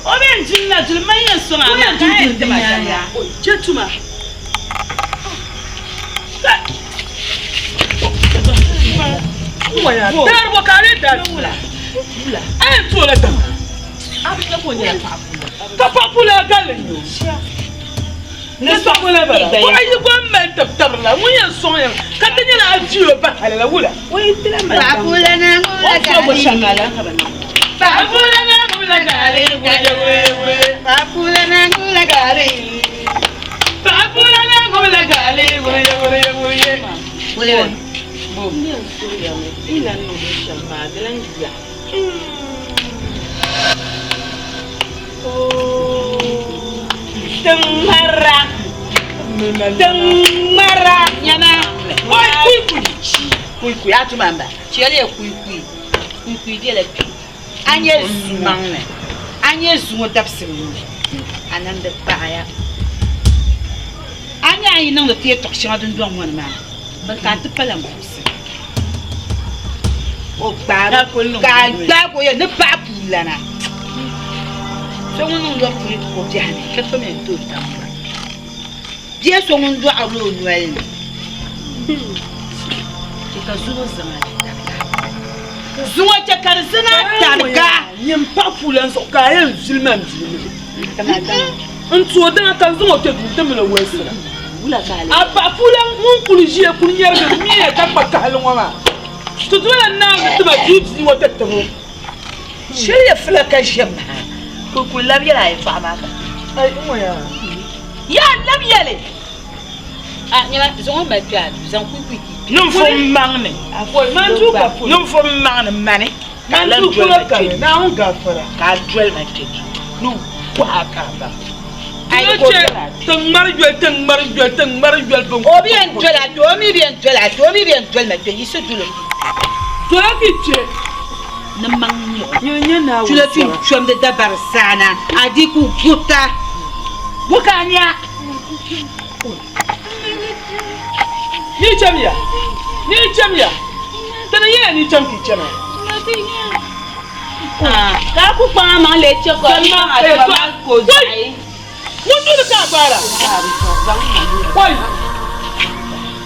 O bɛn duli la duli man yɛn sɔŋ a maa ka a yɛn ti ma shɛm la. Chɛ tuma. Daaribo ka a lee daari a yɛn ti o la dama ka paɣa pula galli n-nyɛ o ni paɣa la bala o yi gba mali tib tabiri la ŋun yɛn sɔŋ ya ka ti nyɛla a vi o bahi hali la wula Paɣa pula na ŋubila gaali. Paɣa pula na ŋubila gaali Paɣa pula na ŋubila gaali. Paɣa pula na ŋubila gaali wuriye wuriye wuriye. Tiŋ ŋmara, tiŋ ŋmara nyama. Oi kui kui. Kui kui a tuma n ba. Chɛliya kui kui, kui kui bela kpe. A nyɛ zumaŋni, a nyɛ zuŋɔ dabisili ŋɔ, a namdi paɣiya. A nya a yi niŋdi ti yɛtɔɣ shɛŋa dundɔŋ ŋɔ ni maa, bɛ ka a ti pala m-puɣisi. O gbaag ka a gbaag o yɛli ni paɣa puulana. So ŋun niŋ lɔbu puli o biɛhi ni ka so mi n-ti o tambura. Bia so ŋun dɔɣirila o noli ni. Chɛ ka zuŋɔ zaŋ a tariga. Zuŋɔ chɛ ka di zaŋ a tariga. Nyini paɣa puulan zuɣu ka a yɛn vili ma m-bia ni. N ti o dina ka n zaŋ o kpe duu ti mini o wolisira. A paɣa puulan ŋun kuli ʒiya kuli nyɛrigi miya ka kpa kahili ŋɔ maa. Ti dola Naawuni ti ma bia bia ŋɔ ti tib o. Shiriya fila ka ʒiɛm ha. Kuli labi yɛli a yɛtɔɣa maa ka. Ai, n ŋɔ yaa. Yaa labi yɛli. A nyɛla zaŋ o mali kpe a duu, zaŋ kuikui ki kpe. Ninvuɣ maŋni. Oi, man duu ka puli. Ninvuɣ maŋni mani ka a Man lan duu doli polo ma kpe kani, duu. Naawuni gafara. Ka a doli ma kpe duu ni n kɔhi a ka a baŋ. Ti ni chɛ ti ŋmari yoli, ti ŋmari yoli, ti ŋmari yoli bin O bi yɛn doli a kpe, o mi bi yɛn doli a kpe, o mi bi yɛn doli ma kpe, yiɣisi doli o kpe. Dola ki kpe. Ni maŋ nyɛ o. Nyini nyɛ Naawuni Tula fi sɔra. chomdi dabari saana, a di ku guta. Bo ka a nya? Ni chamiya, ni chamiya, ti ni yɛya ni cham ka yi chana. Ka a ku kpaŋ a maŋ lee chɛ ka o niŋ a tuma maa ka o zaɣi. Ŋun duli ka a gbaara. Kɔi!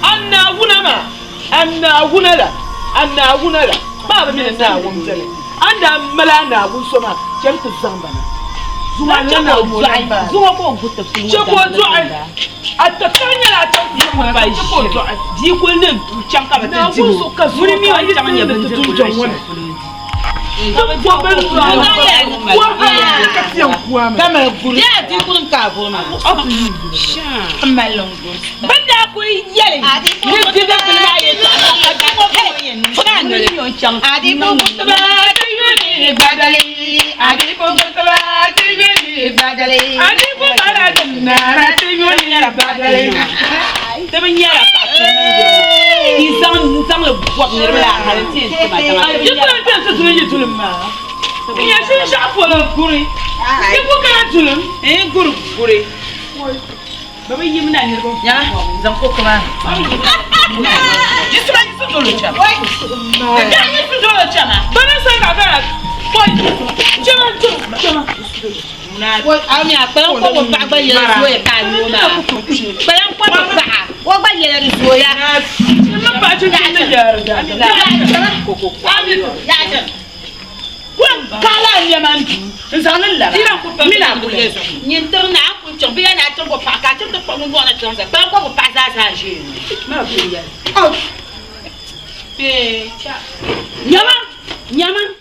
A Naawuna maa, a Naawuna la, a Naawuna la, maa bi mi ni Naawuni beni. A ni daa mali a Naawuni so maa, cham ti zaŋ ba na. Zuŋɔ ka o gu tibisili ŋɔ Chɛ ka o dɔɣi. A takahi nyɛla a chaŋ ti ku pa ʒiri. Bia kuli ni chaŋ ka bɛ ti Naawuni diri o. so ka zuŋɔ Ŋuni mi ka o a yi chaŋ nyɛ ti bindirigu dundɔŋ ŋɔ luɣ ni. shɛli polo di. Bɛ daa kuli yɛli ni bidibili maa yɛltɔɣa maa ka bia ŋɔ kuli yɛn niŋ ŋuni mi o chaŋ niŋ Ti bi nyɛla paɣa so ŋun yiri ŋɔ n zaŋ li bɔbi niriba la hali nti yɛn tima tiŋa. Ti bi nyɛla N-nyɛ shinshɛɣu polo guri. Ti ku kana tulim. N guri guri. Bɛ bi yimina niriba. Nya zaŋ koko maa. Yiɣisima yiɣisi dolo chana. Nya yiɣisi dolo chana. Bɛ ni sa ka kana. Oi! Chama chama chama. A mi a kpalan kɔbu paɣa gba yɛla zooya ka a noo maa. Kpalan kɔbu paɣa o gba yɛla di zooya. N paɣa chinchin ni yaari daa. Kaala a nɛma n duu n zaŋ li laba mini a kuli. Nyin tiri naa n kuli chaŋ bɛ ya ni a tiri bo paɣa ka a chaŋ ti kpuɣi ŋun na chaŋ zali kpalan kɔbu paɣa zaa zaa ʒiya ŋɔ. Nyama nyama.